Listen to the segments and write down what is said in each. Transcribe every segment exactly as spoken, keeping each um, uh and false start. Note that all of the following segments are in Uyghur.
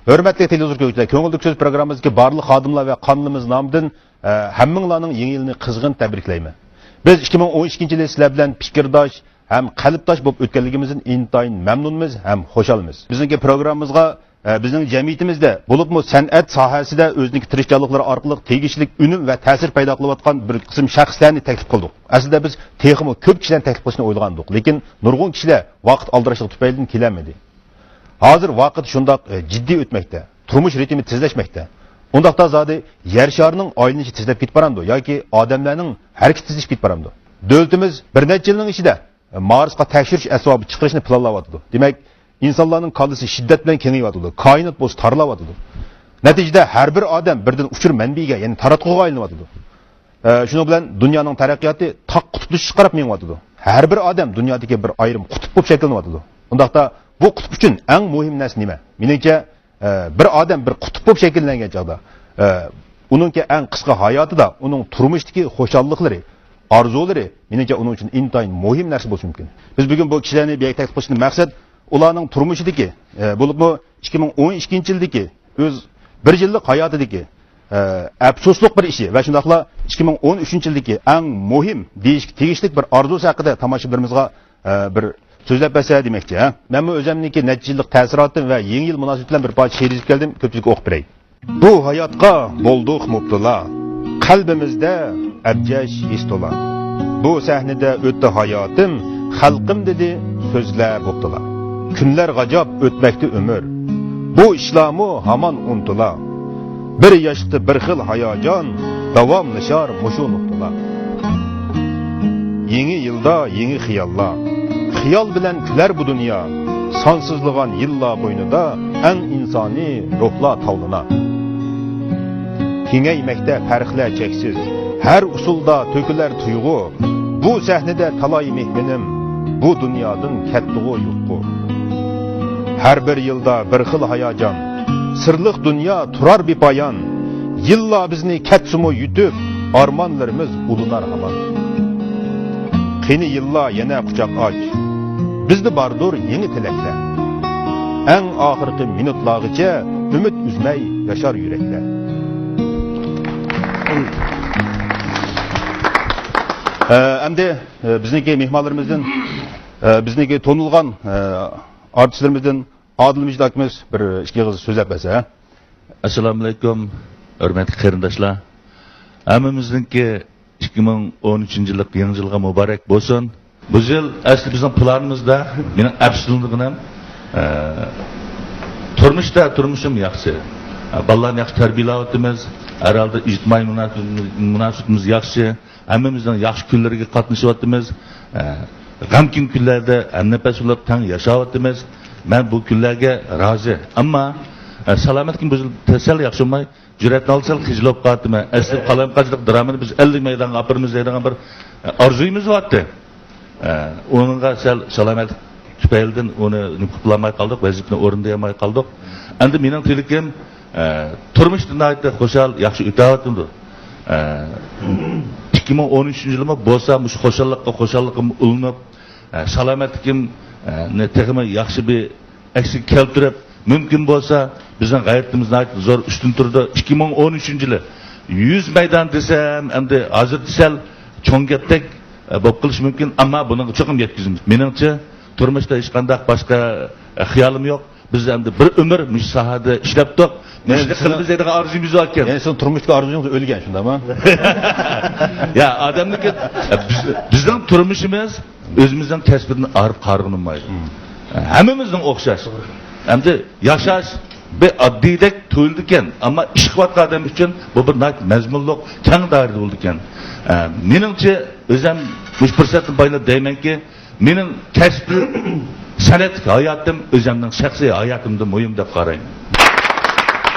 ھۆرمەتلىك تېلېۋىزور كۆرگۈچىلەر، كۆڭۈلدىكى سۆز پروگراممىمىزدىكى بارلىق خادىملار ۋە قانىلىمىز نامىدىن، ئە، ھەممىڭلارنىڭ يېڭى يىلىنى قىزغىن تەبرىكلەيمەن. بىز ئىككى مىڭ ئون ئىككىنچى يىلى سىلەر بىلەن پىكىرداش ھەم قەلبداش بولۇپ ئۆتكەنلىكىمىزدىن ئىنتايىن مەمنۇنمىز ھەم خۇشالمىز. بىزنىڭكى پروگراممىمىزغا، ئە، بىزنىڭ جەمئىيىتىمىزدە، بولۇپمۇ سەنئەت ساھەسىدە ئۆزىنىڭكى تىرىشچانلىقلىرى ئارقىلىق تېگىشلىك ئۈنۈم ۋە تەسىر پەيدا قىلىۋاتقان بىر قىسىم شەخسلەرنى تەكلىپ قىلدۇق. ئەسلىدە بىز تېخىمۇ كۆپ كىشىلەرنى تەكلىپ قىلىشنى ئويلىغانىدۇق، لېكىن نۇرغۇن كىشىلەر ۋاقىت ئالدىراشلىقى تۈپەيلىدىن كېلەلمىدى. ھازىر ۋاقىت شۇنداق، ئە، جىددىي ئۆتمەكتە. تۇرمۇش رىتىمى تېزلەشمەكتە. ئۇنداقتا زادى يەر شارىنىڭ ئايلىنىشى تېزلەپ كېتىپ بارامدۇ ياكى ئادەملەرنىڭ ھەرىكىتى تېزلىشىپ كېتىپ بارامدۇ؟ دۆلىتىمىز بىر نەچچە يىلنىڭ ئىچىدە، ئە، مارسقا تەكشۈرۈش ئەسۋابى چىقىرىشنى پىلانلاۋاتىدۇ. دېمەك، ئىنسانلارنىڭ كاللىسى شىددەت بىلەن كېڭىيىۋاتىدۇ، كائىنات بولسا تارلاۋاتىدۇ. نەتىجىدە ھەر بىر ئادەم بىردىن ئۇچۇر مەنبىيىگە، يەنى تاراتقۇغا ئايلىنىۋاتىدۇ. ئە، شۇنىڭ بىلەن دۇنيانىڭ تەرەققىياتى تاغ قۇتۇپلىشىشقا قاراپ مېڭىۋاتىدۇ. ھەر بىر ئادەم دۇنيادىكى بىر ئايرىم قۇتۇپ بولۇپ شەكىللىنىۋاتىدۇ. ئۇنداقتا بۇ قۇتۇپ ئۈچۈن ئەڭ مۇھىم نەرسە نېمە؟ مېنىڭچە، ئە، بىر ئادەم بىر قۇتۇپ بولۇپ شەكىللەنگەن چاغدا، ئە، ئۇنىڭكى ئەڭ قىسقا ھاياتىدا ئۇنىڭ تۇرمۇشتىكى خۇشاللىقلىرى، ئارزۇلىرى، مېنىڭچە، ئۇنىڭ ئۈچۈن ئىنتايىن مۇھىم نەرسە بولۇشى مۇمكىن. بىز بۈگۈن بۇ كىشىلەرنى بۇ يەرگە تەكلىپ قىلىشتىن مەقسەت، ئۇلارنىڭ تۇرمۇشىدىكى، ئە، بولۇپمۇ ئىككى مىڭ ئون ئىككىنچى يىلدىكى ئۆز بىر يىللىق ھاياتىدىكى، ئە، ئەپسۇسلۇق بىر ئىشى ۋە شۇنداقلا ئىككى مىڭ ئون ئۈچىنچى يىلدىكى ئەڭ مۇھىم دېيىشكە تېگىشلىك بىر ئارزۇسى ھەققىدە تاماشىبىنلىرىمىزغا، ئە، بىر سۆزلەپ بەرسە دېمەكچى، ھە. مەنمۇ ئۆزۈمنىڭكى نەچچە يىللىق تەسىراتىم ۋە يېڭى يىل مۇناسىۋىتى بىلەن بىر پارچە شېئىر يېزىپ كەلدىم، كۆپچىلىككە ئوقۇپ بېرەي. بۇ ھاياتقا بولدۇق مۇپتىلا، قەلبىمىزدە ئەبجەش ھېس تولا. بۇ سەھنىدە ئۆتتى ھاياتىم، خەلقىم دېدى سۆزلەر بوپتىلا. كۈنلەر غاجاپ ئۆتمەكتە ئۆمۈر، بۇ ئىشلارمۇ ھامان ئۇنتۇلا. بىر ياشلىقتا بىر خىل ھاياجان، داۋاملىشار مۇشۇ نۇقتىلا. يېڭى يىلدا يېڭى خىياللار، خىيال بىلەن كۈلەر بۇ دۇنيا. سانسىزلىغان يىللار بوينىدا ئەڭ ئىنسانىي روھلار تاۋلىنار. كېڭەيمەكتە پەرقلەر چەكسىز، ھەر ئۇسۇلدا تۆكۈلەر تۇيغۇ. بۇ سەھنىدە تالاي مېھمىنىم، بۇ دۇنيادىن كەتتىغۇ يۇققۇ. ھەر بىر يىلدا بىر خىل ھاياجان، سىرلىق دۇنيا تۇرار بىپايان. يىللار بىزنى كەتسىمۇ يۈتۈپ، ئارمانلىرىمىز ئۇلىنار ھامان. قېنى يىللار يەنە قۇچاق ئاچ، بىزدە باردۇر يېڭى تىلەكلەر. ئەڭ ئاخىرقى مىنۇتلارغىچە ئۈمىد ئۈزمەي ياشار يۈرەكلەر. ئە، ئەمدى، ئە، بىزنىڭكى مېھمانلىرىمىزدىن، ئە، بىزنىڭكى تونۇلغان، ئە، ئارتىسلىرىمىزدىن ئادىل مىجىت ئاكىمىز بىر ئىككى ئېغىز سۆزلەپ بەرسە، ھە؟ ئەسسالامۇئەلەيكۇم، ھۆرمەتلىك قېرىنداشلار. ھەممىمىزنىڭكى ئىككى مىڭ ئون ئۈچىنچى يىللىق يېڭى يىلغا مۇبارەك بولسۇن. بۇ يىل ئەسلى بىزنىڭ پىلانىمىزدا، مېنىڭ ئەپسۇسلىنىدىغىنىم، ئە، تۇرمۇشتا تۇرمۇشۇم ياخشى. ئە، بالىلارنى ياخشى تەربىيەلەۋاتىمىز. ھەر ھالدا ئىجتىمائىي مۇناسىۋىتىمىز، مۇناسىۋىتىمىز ياخشى. ھەممىمىزنىڭ ياخشى كۈنلىرىگە قاتنىشىۋاتىمىز. ئە، غەمكىن كۈنلەردە ھەمنەپەس بولۇپ تەڭ ياشاۋاتىمىز. مەن بۇ كۈنلەرگە رازى. ئەمما، ئە، سالامەتلىكىم بۇ يىل سەل ياخشى بولماي، جۈرئەتنى ئالسا سەل خىجىل بولۇپ قالدىم. ئەسلى قالايمىقانچىلىق دىرامىنى بىز ئەللىك مەيدانغا ئاپىرىمىز دەيدىغان بىر، ئە، ئارزۇيىمىز بارتى. ئە، ئۇنىڭغا سەل سالامەتلىك تۈپەيلىدىن ئۇنى نېمە قىلالماي قالدۇق، ۋەزىپىنى ئورۇندىيالماي قالدۇق. ئەمدى مېنىڭ تىلىكىم، ئە، تۇرمۇشتا ناھايىتى خۇشال، ياخشى ئۆتۈۋاتىدۇ. ئە، ئىككى مىڭ ئون ئۈچىنچى يىلىمۇ بولسا مۇشۇ خۇشاللىققا خۇشاللىقىم ئۇلىنىپ، ئە، سالامەتلىكىم، ئە، نى تېخىمۇ ياخشى بىر ئەكسىگە كەلتۈرۈپ، مۇمكىن بولسا بىزنىڭ غەيرىتىمىز ناھايىتى زور ئۈستۈن تۇرىدۇ. ئىككى مىڭ ئون ئۈچىنچى يىلى يۈز مەيدان دېسەم، ئەمدى ھازىر سەل چوڭ گەپتەك، ئە، بولۇپ قېلىشى مۇمكىن، ئەمما بۇنىڭغا چوقۇم يەتكۈزىمىز. مېنىڭچە، تۇرمۇشتا ھېچقانداق باشقا، ئە، خىيالىم يوق. بىز ئەمدى بىر ئۆمۈر مۇشۇ ساھەدە ئىشلەپتۇق. مۇشۇنى قىلىمىز دەيدىغان ئارزۇيىمىز بار ئىكەن. يەنى سىزنىڭ تۇرمۇشتىكى ئارزۇيىڭىز ئۆلگەن، شۇنداقمۇ؟ يا، ئادەمنىڭكى، بىز، بىزنىڭ تۇرمۇشىمىز ئۆزىمىزنىڭ كەسپىدىن ئايرىپ قارىغىلى بولمايدۇ. ھەممىمىزنىڭ ئوخشاش. ئەمدى ياشاش بىر ئاددىيدەك تۇيۇلىدىكەن، ئەمما ئىش قىلىۋاتقان ئادەم ئۈچۈن بۇ بىر ناھايىتى مەزمۇنلۇق، كەڭ دائىرىدە بولىدىكەن. ئە، مېنىڭچە، ئۆزۈم مۇشۇ پۇرسەتتىن پايدىلىنىپ دەيمەنكى، مېنىڭ كەسپىي سەنئەتلىك ھاياتىم ئۆزۈمنىڭ شەخسىي ھاياتىمدىن مۇھىم دەپ قارايمەن.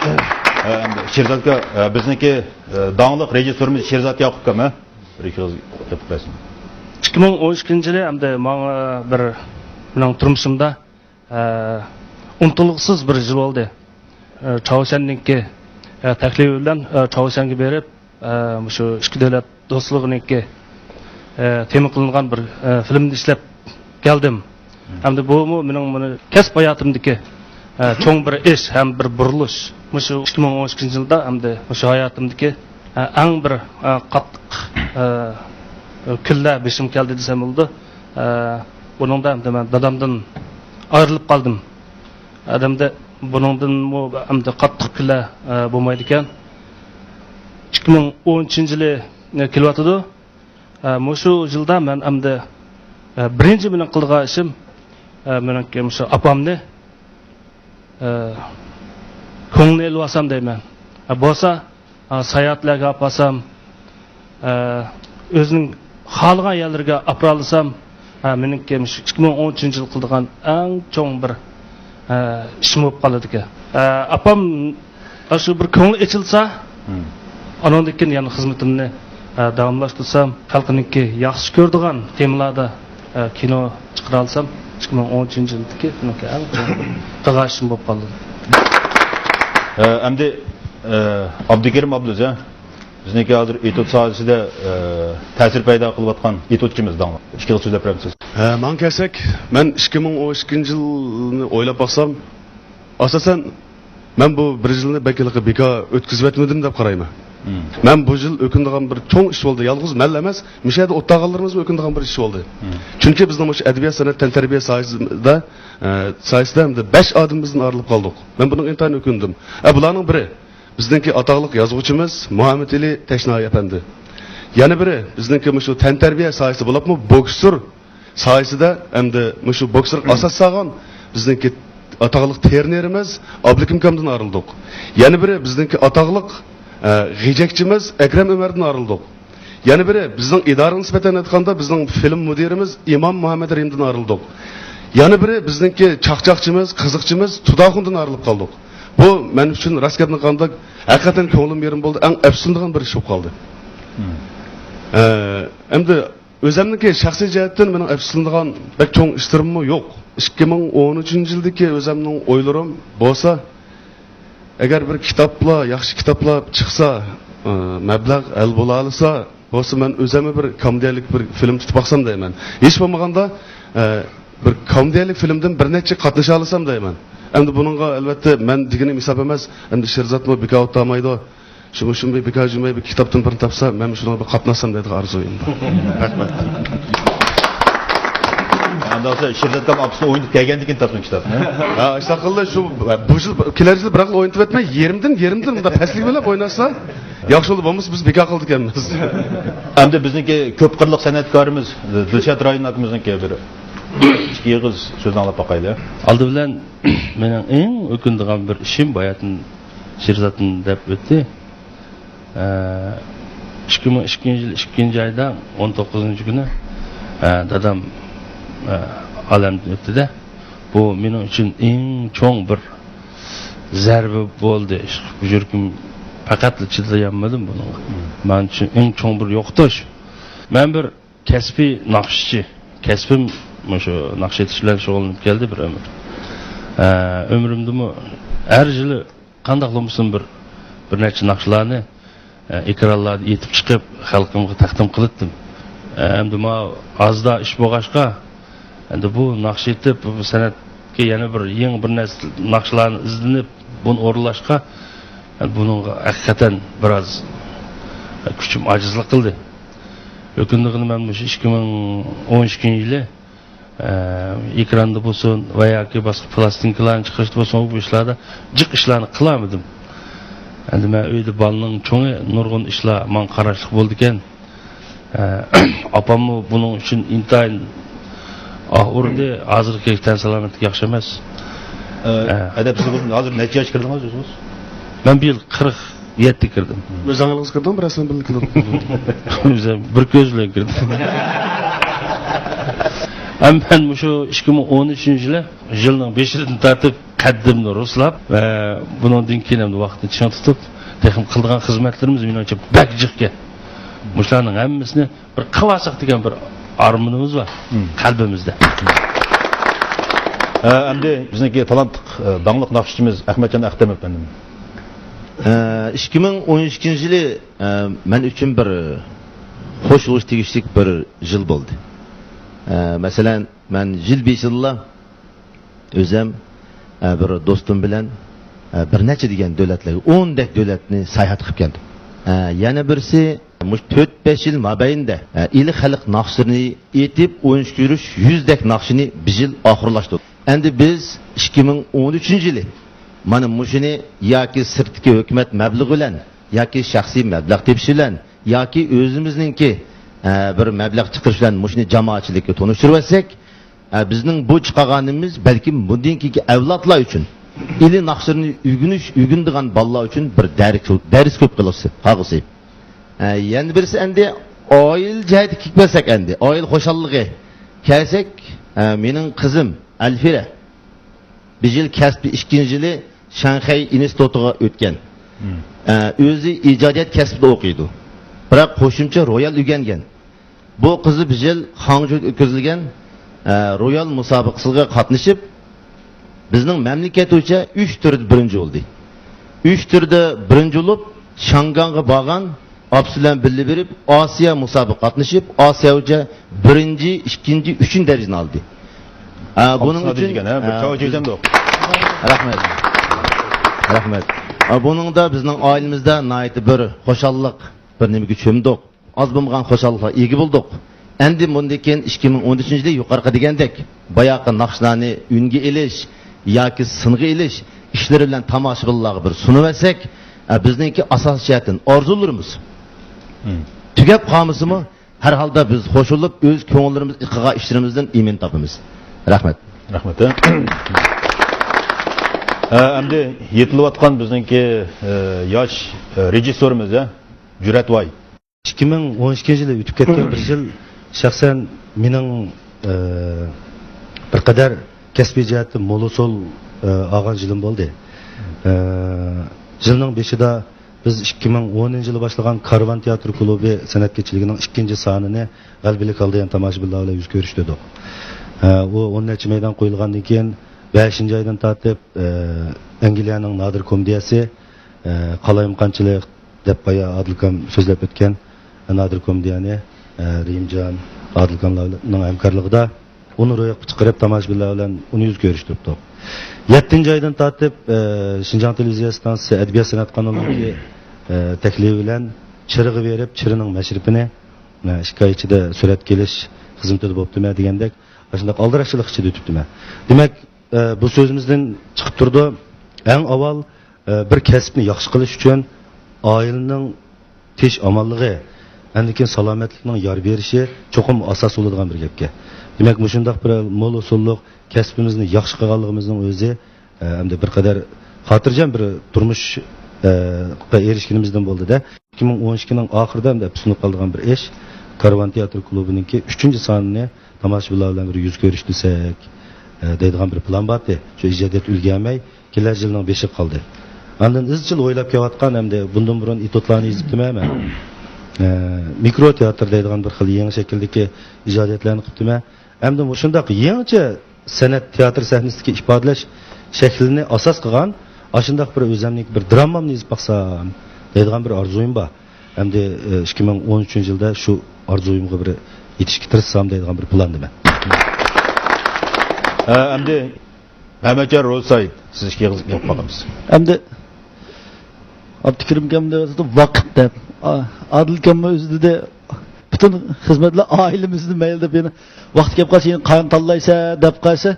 ئە، شېرزات ئاكا، ئە، بىزنىڭكى، ئە، داڭلىق رېژىسسورىمىز شېرزات ياقۇپ ئاكام، ھە؟ بىر ئىككى ئېغىز گەپ قىلىپ بەرسۇن. ئىككى مىڭ ئون ئىككىنچى يىلى ئەمدى ماڭا بىر، مېنىڭ تۇرمۇشۇمدا، ئە، ئۇنتۇلغۇسىز بىر يىل بولدى. ئە، چاۋشيەننىڭكى، ئە، تەكلىپى بىلەن، ئە، چاۋشيەنگە بېرىپ، ئە، مۇشۇ ئىككى دۆلەت دوستلۇقىنىڭكى، ئە، تېما قىلىنغان بىر، ئە، فىلىمنى ئىشلەپ كەلدىم. ھەمدە بۇمۇ مېنىڭ مانا كەسىپ ھاياتىمدىكى، ئە، چوڭ بىر ئىش ھەم بىر بۇرۇلۇش. مۇشۇ ئىككى مىڭ ئون ئىككىنچى يىلدا ھەمدە مۇشۇ ھاياتىمدىكى، ئە، ئەڭ بىر، ئە، قاتتىق، ئە، كۈنلەر بېشىمغا كەلدى دېسەم بولىدۇ. ئە، بۇنىڭدا ھەمدە مەن دادامدىن ئايرىلىپ قالدىم. ئادەمدە بۇنىڭدىنمۇ ئەمدى قاتتىق كۈنلەر، ئە، بولمايدىكەن. ئىككى مىڭ ئون ئۈچىنچى يىلى، ئە، كېلىۋاتىدۇ. ئە، مۇشۇ يىلدا مەن ئەمدى، ئە، بىرىنچى مېنىڭ قىلىدىغان ئىشىم، ئە، مېنىڭكى مۇشۇ ئاپامنى، ئە، كۆڭلىنى ئېلىۋالسام دەيمەن. ئە، بولسا، ئە، ساياھەتلەرگە ئاپارسام، ئە، ئۆزىنىڭ خالىغان يەرلىرىگە ئاپىرالىسام، ئە، مېنىڭكى مۇشۇ ئىككى مىڭ ئون ئۈچىنچى يىل قىلىدىغان ئەڭ چوڭ بىر، ئە، ئىشىم بولۇپ قالىدىكەن. ئە، ئاپام شۇ بىر كۆڭلى ئېچىلسا، ئانىڭدىن كېيىن يەنە خىزمىتىمنى، ئە، داۋاملاشتۇرسام، خەلقنىڭكى ياخشى كۆرىدىغان تېمىلاردا، ئە، كىنو چىقىرالىسام، ئىككى مىڭ ئون ئۈچىنچى يىلدىكى مېنىڭكى ئەڭ چوڭ قىلغان ئىشىم بولۇپ قالدى. ئە، ئەمدى، ئە، ئابدۇكېرىم ئابلىز، ھە؟ بىزنىڭكى ھازىر ئېتيۇد ساھەسىدە، ئە، تەسىر پەيدا قىلىۋاتقان ئېتيۇدچىمىز داڭلىق. ئىككى قىلىپ سۆزلەپ بېرەمسىز؟ ھە، ماڭا كەلسەك، مەن ئىككى مىڭ ئون ئىككىنچى يىلنى ئويلاپ باقسام، ئاساسەن، مەن بۇ بىر يىلنى بەك ھېلىقى بىكار ئۆتكۈزۈۋەتمىدىم دەپ قارايمەن. مەن بۇ يىل ئۆكۈنىدىغان بىر چوڭ ئىش بولدى. يالغۇز مەنلا ئەمەس، مۇشۇ يەردە ئولتۇرغانلىرىمىزمۇ ئۆكۈنىدىغان بىر ئىش بولدى. چۈنكى بىزنىڭ مۇشۇ ئەدەبىيات، سەنئەت، تەنتەربىيە ساھەسىدە، ئە، ساھەسىدە ھەمدە بەش ئادىمىمىزدىن ئايرىلىپ قالدۇق. مەن بۇنىڭغا ئىنتايىن ئۆكۈندۈم. ئە، بۇلارنىڭ بىرى بىزنىڭكى ئاتاقلىق يازغۇچىمىز مۇھەممەتئېلى تەشنايى ئەپەندى. يەنە بىرى بىزنىڭكى مۇشۇ تەنتەربىيە ساھەسى بولۇپمۇ بوكسور ساھەسىدە ھەمدە مۇشۇ بوكسورغا ئاساس سالغان بىزنىڭكى ئاتاقلىق ترېنېرىمىز ئابلىكىم ئاكامدىن ئايرىلدۇق. يەنە بىرى بىزنىڭكى ئاتاقلىق، ئە، غېجەكچىمىز ئەكرەم ئۆمەردىن ئايرىلدۇق. يەنە بىرى بىزنىڭ ئىدارىگە نىسبەتەن ئېيتقاندا بىزنىڭ فىلىم مۇدىرىمىز ئىمام مۇھەممەد رەھىمدىن ئايرىلدۇق. يەنە بىرى بىزنىڭكى چاقچاقچىمىز، قىزىقچىمىز تۇداخۇندىن ئايرىلىپ قالدۇق. بۇ مەن ئۈچۈن راست گەپنى قىلغاندا ھەقىقەتەن كۆڭلۈم يېرىم بولدى، ئەڭ ئەپسۇسلىنىدىغان بىر ئىش بولۇپ قالدى. ئە، ئەمدى ئۆزۈمنىڭكى شەخسىي جەھەتتىن مېنىڭ ئەپسۇسلىنىدىغان بەك چوڭ ئىشلىرىممۇ يوق. ئىككى مىڭ ئون ئۈچىنچى يىلدىكى ئۆزۈمنىڭ ئويلىرىم بولسا، ئەگەر بىر كىتابلار، ياخشى كىتابلار چىقسا، ئە، مەبلەغ ھەل بولالىسا، بولسا مەن ئۆزۈممۇ بىر كومېدىيەلىك بىر فىلىم تۇتۇپ باقسام دەيمەن. ھېچ بولمىغاندا، ئە، بىر كومېدىيەلىك فىلىمدىن بىر نەچچە قاتنىشالىسام دەيمەن. ئەمدى بۇنىڭغا ئەلۋەتتە مەن دېگىنىم ھېساب ئەمەس، ئەمدى شېرزاتمۇ بىكار ئولتۇرمايدۇ. شۇ، شۇ بىكار يۈرمەي بىر كىتابتىن بىرنى تاپسا، مەن شۇنىڭغا بىر قاتناشسام دەيدىغان ئارزۇيۇم بار. رەھمەت. ئاندىن شىرزەت ئاپىسىنى ئوينىتىپ كەلگەندىن كېيىن تاپسۇن كىتابنى. ھە، ئىشتاقىللا شۇ، بۇ يىل، كېلەر يىل بىراقلا ئوينىتىۋەتمەي، يېرىمدىن، يېرىمدىن مۇنداق پەسلىك بىلەن ئويناشسا، ياخشى بولدى. بولمىسا بىز بىكار قىلىدىكەنمىز. ئەمدى بىزنىڭكى كۆپ قىرلىق سەنئەتكارىمىز دىلشات رايىن ئاكىمىزنىڭكى بىر ئىككى ئېغىز سۆزىنى ئاڭلاپ باقايلى. ئالدى بىلەن مېنىڭ ئەڭ ئۆكۈنىدىغان بىر ئىشىم، باياتىن شىرزاتتىن دەپ ئۆتتى. ئىككى مىڭ ئىككىنچى يىل ئىككىنچى ئايدا ئون توققۇزىنچى كۈنى، ئە، دادام، ئە، ئالەمدىن ئۆتتى-دە. بۇ مېنىڭ ئۈچۈن ئەڭ چوڭ بىر زەربە بولدى. يۈرىكىم پەقەتلا چىدىيالمىدىم بۇنىڭغا. مەن ئۈچۈن ئەڭ چوڭ بىر يوقىتىش. مەن بىر كەسپىي ناخشىچى. كەسپىم مۇشۇ ناخشا ئېيتىش بىلەن شۇغۇللىنىپ كەلدى بىر ئۆمۈر. ئە، ئۆمرۈمدىمۇ ھەر يىلى قانداق بولمىسۇن بىر، بىر نەچچە ناخشىلارنى، ئە، ئېكرانلاردا ئېيتىپ چىقىپ، خەلقىمگە تەقدىم قىلاتتىم. ئە، ئەمدى ماۋۇ ئازدا ئىش بولغاچقا، ئەمدى بۇ ناخشا ئېيتىپ، بۇ سەنئەتكە يەنە بىر يېڭى بىر نەرسە، ناخشىلارنى ئىزدىنىپ، بۇنى ئورۇنلاشقا، ئەمدى بۇنىڭغا ھەقىقەتەن بىراز كۈچۈم ئاجىزلىق قىلدى. ئۆكۈنىدىغىنى مەن مۇشۇ ئىككى مىڭ ئون ئىككىنچى يىلى ئە، ئېكراندا بولسۇن ۋە ياكى باشقا پىلاستىنكىلارنى چىقىرىشتا بولسۇن، بۇ ئىشلاردا جىق ئىشلارنى قىلالمىدىم. ئەمدى مەن ئۆيدە بالىنىڭ چوڭى، نۇرغۇن ئىشلار ماڭا قاراشلىق بولىدىكەن. ئە، ئاپاممۇ بۇنىڭ ئۈچۈن ئىنتايىن ئاھ ئۇردى. ھازىرغىچە تەن سالامەتلىكى ياخشى ئەمەس. ئە، ئە. ئەدەپسىز بولسۇن، ھازىر نەچچە ياشقا كىردىڭىز ئۆزىڭىز؟ مەن بۇ يىل قىرىق يەتتە كىردىم. ئۆزىڭىزلا كىردىڭمۇ، بىرەرسىنى بىللە كىردىڭىز؟ ئۆزۈم بىر كۆز بىلەن كىردىم. ھەم مەن مۇشۇ ئىككى مىڭ ئون ئۈچىنچى يىلى، يىلنىڭ بېشىدىن تارتىپ قەددىمنى رۇسلاپ ۋە بۇنىڭدىن كېيىن ھەم ۋاقىتنى چىڭ تۇتۇپ، تېخىمۇ قىلىدىغان خىزمەتلىرىمىز مېنىڭچە بەك جىقكەن. مۇشۇلارنىڭ ھەممىسىنى بىر قىلالىساق دېگەن بىر ئارمىنىمىز بار قەلبىمىزدە. ھە، ئەمدى بىزنىڭكى تالانتلىق، ئە، داڭلىق ناخشىچىمىز ئەخمەتجان ئەختەم ئەپەندىم. ئىككى مىڭ ئون ئىككىنچى يىلى، ئە، مەن ئۈچۈن بىر خوش بولۇش تېگىشلىك بىر يىل بولدى. ئە، مەسىلەن، مەن يىل بېشىدىلا ئۆزۈم، ئە، بىر دوستۇم بىلەن، ئە، بىر نەچچە دېگەن دۆلەتلەرگە، ئون دەك دۆلەتنى ساياھەت قىلىپ كەلدىم. ئە، يەنە بىرسى، مۇشۇ تۆت-بەش يىل مابەينىدە، ئە، ئىلى خەلق ناخشىلىرىنى ئېيتىپ، ئويۇن چۈشۈرۈش يۈز دەك ناخشىنى بىر يىل ئاخىرلاشتۇردۇق. ئەمدى بىز ئىككى مىڭ ئون ئۈچىنچى يىلى مانا مۇشۇنى ياكى سىرتتىكى ھۆكۈمەت مەبلىغى بىلەن، ياكى شەخسىي مەبلەغ تېپىش بىلەن، ياكى ئۆزىمىزنىڭكى، ئە، بىر مەبلەغ چىقىرىش بىلەن مۇشۇنى جامائەتچىلىككە تونۇشتۇرۇۋەتسەك، ئە، بىزنىڭ بۇ چىقارغىنىمىز بەلكىم بۇندىن كېيىنكى ئەۋلادلار ئۈچۈن، ئىلى ناخشىلىرىنى ئۆگىنىش، ئۆگىنىدىغان بالىلار ئۈچۈن بىر دەرس، دەرس كۆپ قىلغۇسى، قالغۇسى. ئە، يەنە بىرسى ئەمدى ئائىلە جەھەتتە كېلىپ كەلسەك ئەمدى، ئائىلە خۇشاللىقى كەلسەك، ئە، مېنىڭ قىزىم ئەلفىرە بىر يىل كەسپى ئىككىنچى يىلى شاڭخەي ئىنستىتۇتىغا ئۆتكەن. مم. ئە، ئۆزى ئىجادىيەت كەسپىدە ئوقۇيدۇ. بىراق قوشۇمچە رويال ئۆگەنگەن. بۇ قىزى بىر يىل خاڭجۇدا ئۆتكۈزۈلگەن، ئە، رويال مۇسابىقىسىغا قاتنىشىپ، بىزنىڭ مەملىكەت بويىچە ئۈچ تۈردە بىرىنچى بولدى. ئۈچ تۈردە بىرىنچى بولۇپ، شاڭگاڭغا بارغان، ئاپىسى بىلەن بىللە بېرىپ، ئاسىيا مۇسابىقە قاتنىشىپ، ئاسىيا بويىچە بىرىنچى، ئىككىنچى، ئۈچىنچى دەرىجىنى ئالدى. ئە، بۇنىڭ ئۈچۈن، ئە، رەھمەت. رەھمەت. ئە، بۇنىڭدا بىزنىڭ ئائىلىمىزدە ناھايىتى بىر خۇشاللىق، بىر نېمىگە چۆمدۇق. ئاز بولمىغان خۇشاللىققا ئىگە بولدۇق. ئەمدى مۇندىن كېيىن ئىككى مىڭ ئون ئۈچىنچى يىلى يۇقىرىقى دېگەندەك باياقى ناخشىلارنى ئۈنگە ئېلىش ياكى سىنغا ئېلىش ئىشلىرى بىلەن تاماشىبىنلارغا بىر سۇنۇۋەتسەك، ئە، بىزنىڭكى ئاساسىي جەھەتتىن ئارزۇلىرىمىز مم. تۈگەپ قالمىسىمۇ، ھەر ھالدا بىز خوش بولۇپ، ئۆز كۆڭۈللىرىمىز ئىقىغان ئىشلىرىمىزدىن ئىمىن تاپىمىز. رەھمەت. رەھمەت. ئە، ئەمدى يېتىلىۋاتقان بىزنىڭكى، ئە، ياش، ئە، رېژىسسورىمىز، ئە، جۈرئەت ۋاي. ئىككى مىڭ ئون ئىككىنچى يىلى ئۆتۈپ كەتكەن بىر يىل شەخسەن مېنىڭ، ئە، بىر قەدەر كەسپىي جەھەتتە مول ئۇسۇل، ئە، ئالغان يىلىم بولدى. ئە، يىلنىڭ بېشىدا بىز ئىككى مىڭ ئونىنچى يىلى باشلىغان كارۋان تىياتىر كۇلۇبى سەنئەتكەرچىلىكىنىڭ ئىككىنچى سانىنى غەلىبىلىك ھالدا يەنە تاماشىبىنلار بىلەن يۈز كۆرۈشتۈردۇق. ئە، ئۇ ئون نەچچە مەيدان قويۇلغاندىن كېيىن، بەشىنچى ئايدىن تارتىپ، ئە، ئەنگلىيەنىڭ نادىر كومېدىيەسى، ئە، قالايمىقانچىلىق، دەپ بايا ئادىلكام سۆزلەپ ئۆتكەن نادىر كومېدىيەنى، ئە، رېھىمجان، ئادىلكاملارنىڭ ھەمكارلىقىدا ئۇنى روياپقا چىقىرىپ، تاماشىبىنلار بىلەن ئۇنى يۈز كۆرۈشتۈرۈپتۇق. يەتتىنچى ئايدىن تارتىپ، ئە، شىنجاڭ تېلېۋىزىيە ئىستانسىسى ئەدەبىيات سەنئەت قانىلىنىڭكى، ئە، تەكلىپى بىلەن چىرىغا بېرىپ، چىرىنىڭ مەشرىپىنى، ئە، ئىككى ئاي ئىچىدە سۈرەتكە ئېلىش خىزمىتىدە بوپتىمەن دېگەندەك، ئاشۇنداق ئالدىراشچىلىق ئىچىدە ئۆتۈپتىمەن. دېمەك، ئە، بۇ سۆزىمىزدىن چىقىپ تۇرىدۇ، ئەڭ ئاۋۋال ئە، بىر كەسىپنى ياخشى قىلىش ئۈچۈن ئائىلىنىڭ تىنچ-ئامانلىقى، ئاندىن كېيىن سالامەتلىكنىڭ يار بېرىشى چوقۇم ئاساس بولىدىغان بىر گەپكەن. دېمەك، مۇشۇنداق بىر مول ئۇسۇللۇق كەسپىمىزنى ياخشى قىلغانلىقىمىزنىڭ ئۆزى، ئە، ئەمدى بىر قەدەر خاتىرجەم بىر تۇرمۇش، ئە، قا ئېرىشكىنىمىزدىن بولدى-دە. ئىككى مىڭ ئون ئىككىنىڭ ئاخىرىدا ئەمدى ئەپسۇنۇپ قالىدىغان بىر ئىش، كارۋان تىياتىر كۇلۇبىنىڭكى ئۈچىنچى سانىنى تاماشىبىنلار بىلەن بىر يۈز كۆرۈشتۈرسەك، ئە، دەيدىغان بىر پىلان بارتى. شۇ ئىجادىيەت ئۈلگۈرمەي، كېلەر يىلنىڭ بېشىغا قالدى. ئاندىن ئىزچىل ئويلاپ كېلىۋاتقان ھەمدە بۇندىن بۇرۇن ئېتيۇدلارنى يېزىپتىمەن مەن. ئە، مىكرو تىياتىر دەيدىغان بىر خىل يېڭى شەكىلدىكى ئىجادىيەتلەرنى قىپتىمەن. ھەمدە مۇشۇنداق يېڭىچە سەنئەت تىياتىر سەھنىسىدىكى ئىپادىلەش شەكلىنى ئاساس قىلغان ئاشۇنداق بىر ئۆزەمنىڭ بىر درامامنى يېزىپ باقسام دەيدىغان بىر ئارزۇيۇم بار. ئەمدى، ئە، ئىككى مىڭ ئون ئۈچىنچى يىلدا شۇ ئارزۇيۇمغا بىر يېتىشكە تىرىشسام دەيدىغان بىر پىلاندىمەن. ئە، ئەمدى مەمەتجان روزىسايىت، سىز ئىككى ئېغىز گەپ قىلىمىز. ئەمدى ئابدۇكېرىم ئاكام دەۋاتىدۇ، ۋاقىت دەپ. ئا-، ئادىل ئاكاممۇ ئۆزى دېدى، پۈتۈن خىزمەتلەر ئائىلىمىزدە مەيلى دەپ، يەنە ۋاقىت كەپ قالسا، يەنە قايان تاللايسەن دەپ قالسا،